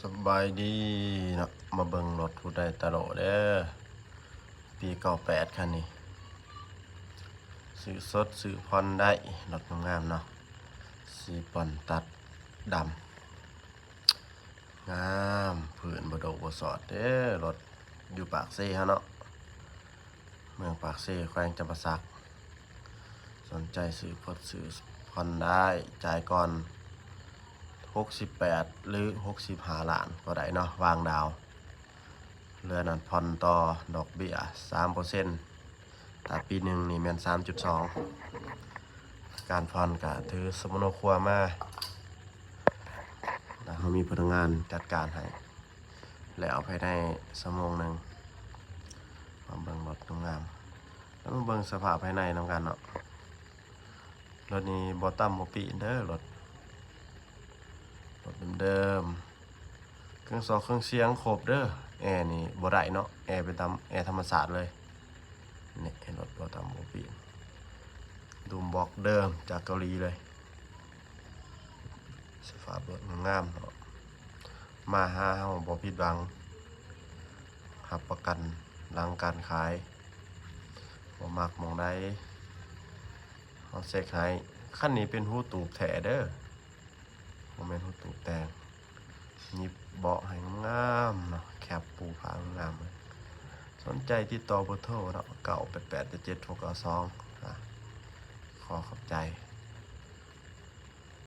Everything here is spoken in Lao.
ສະບາຍດີເນາະ ມາເບິ່ງລົດຮຸນໄດຕາໂລເດີ ປີເກົ້າແປດຄັນນີ້ ຊື້ສົດຊື້ຜ່ອນໄດ້ ລົດງາມໆເນາະ ສີປ່ອນຕັດດຳ ງາມ ພື້ນບໍ່ດົກບໍ່ຊອດເດີ ລົດຢູ່ປາກເຊເຮົາເນາະ ເມືອງປາກເຊ ແຂວງຈຳປາສັກ ສົນໃຈຊື້ພົດຊື້ຜ່ອນໄດ້ ຈ່າຍກ່ອນຫົກສິບແປດ ຫຼື ຫົກສິບຫ້າລ້ານກໍໄດ້ເນາະ ວາງດາວ ເຫຼືອນັ້ນຜ່ອນຕໍ່ ດອກເບ້ຍສາມເປີເຊັນ ຖ້າປີໜຶ່ງນີ້ແມ່ນສາມຈຸດສອງ ການຜ່ອນກະຖືສະໂມໂນຄົວມາ ແລ້ວເຮົາມີພະນັກງານຈັດການໃຫ້ ແລ້ວພາຍໃນຊົ່ວໂມງໜຶ່ງ ມາເບິ່ງລົດງາມໆ ແລ້ວມາເບິ່ງສະພາບພາຍໃນນຳກັນເນາະ ລົດນີ້ບໍ່ຕ່ຳບໍ່ປີເດີ ລົດ ລົດເດີມໆ ເຄື່ອງຊອກເຄື່ອງສຽງຄົບເດີ ແອນີ້ບໍ່ໄດ້ເນາະ ແອເປັນຕາມ ແອທຳມະຊາດເລີຍ ນີ້ລົດບໍ່ຕ່ຳບໍ່ປີ ດູມບັອກເດີມຈາກເກົາຫຼີເລີຍ ສະພາບລົດງາມເນາະ ມາຫາເຮົາບໍ່ຜິດຫວັງ ຮັບປະກັນຫຼັງການຂາຍ ບໍ່ມັກໝ່ອງໃດ ເຮົາເຊັກໃຫ້ ຄັນນີ້ເປັນຮູຕູບແທ້ເດີ ບໍ່ແມ່ນຮູຕູບແຕ່ງ ຫຍິບເບາະໃຫ້ງາມໆເນາະ ແຄັບປູຜ້າງາມໆ ສົນໃຈຕິດຕໍ່ເບີໂທເນາະ ເກົ້າແປດແປດເຈັດເຈັດຫົກເກົ້າສອງ ອາ ຂໍຂອບໃຈ.